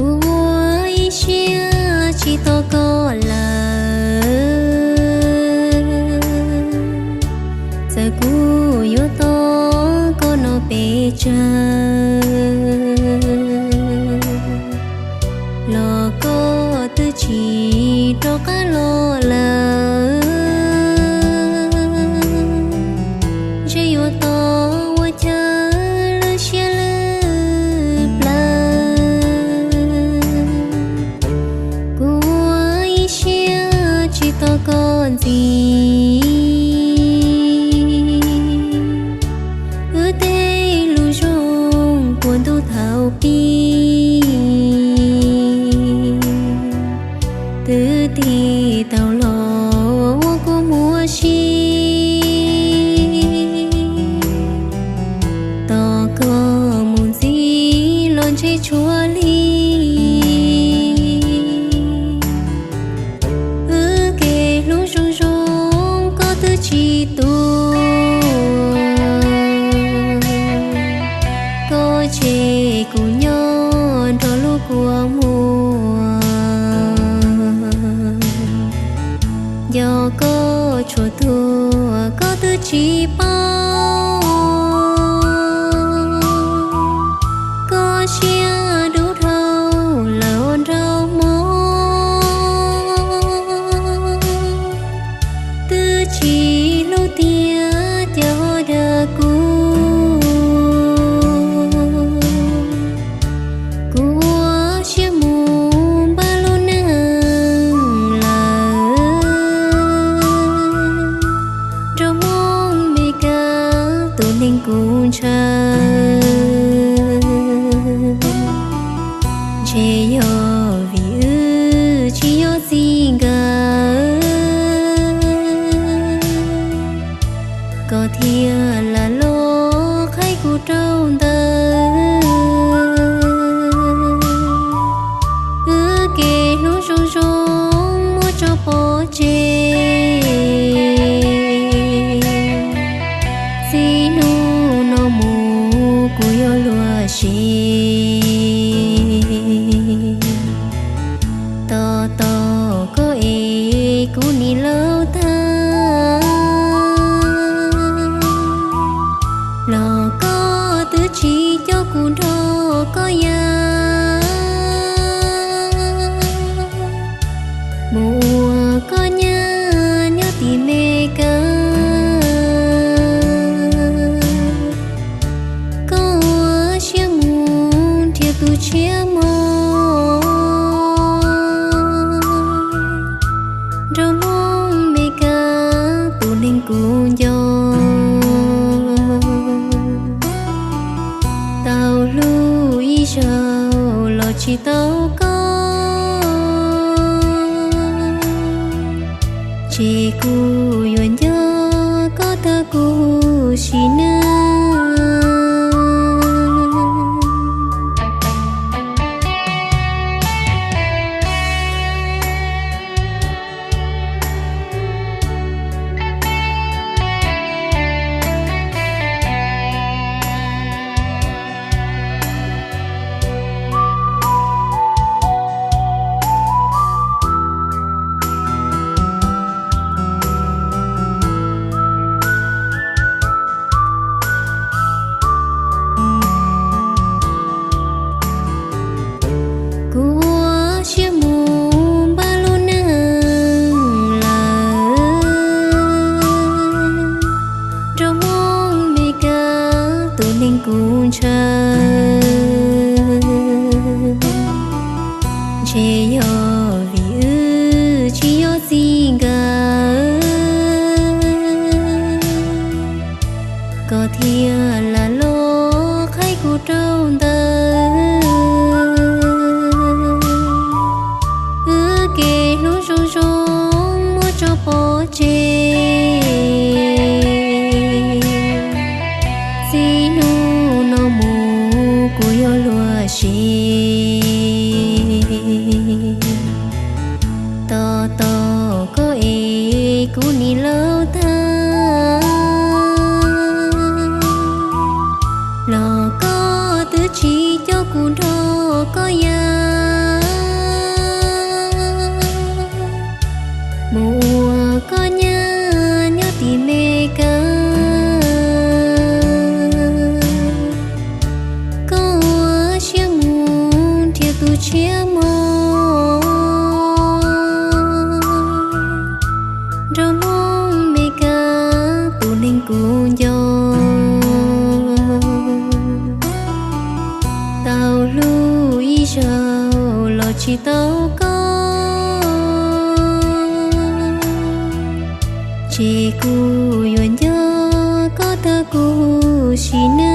Kuv ua ib siab tsis tos koj lawm, txawm kuv yuav tos koj noj peb tsawg los koj twb tsis rov qab los lawm. Ntshe yuav tos ua cas lwj siab lwj plawv. Kuv ua ib siab tsis tos koj ntxiv, wb tej lus zoo puag ntuj thaum pib twb tig tau los ua kua muag si. Tos koj mus ntxiv los ntshe tshuav li, wb kev hlub zoo zoo koj twb tsis tu. Koj tseg kuv nyob nrog lub kua muag, yog koj tshuav tuag koj twb tsis paub. Koj siab dub dhau lawm nraug hmoob, twb tsis hlub tiag cas ho dag kuv. Kuv ua siab mus npaj lub neej lawm, nraug hmoob Mes Kas tus neeg kuv ntshaw. Ntshe yog vim wb tsis yog txij nkawm, koj thiaj lam los qhaib kuv rau ntawd. Wb kev hlub zoo zoo muab tso pov tseg, txij hnub no mus kuv yuav luag siv. Tos tos koj es kuv nim laus tag, los koj twb tsis coj kuv nrog koj ya mus ua koj nyab nyob tim Mes Kas. Koj ua siab mus nrhiav tus tshiab mog, nraug hmoob Mes Kas tus neeg kuv nco. Tau hlub ib zaug los tsis tau koj, ces kuv yuav nco koj tag kuv sim neej. Kuv ua siab mus npaj lub neej lawm, nraug hmoob Mes Kas tus neeg kuv ntshaw. Ntshe yog vim wb tsis yog txij nkawm, koj thiaj lam los qhaib kuv rau ntawd. Kuv yuav luag siv, tos tos koj es kuv nim laus tag. Los koj twb tsis coj kuv nrog koj ya mus ua koj nyab nyob tim Meskas. Koj ua siab mus nrhiav tus tshiab mog, nrog Hmoob Meskas tus neeg kuv nco. Tau hlub ib zaug los tsis tau koj, ces kuv yuav nco koj tag kuv sim neej.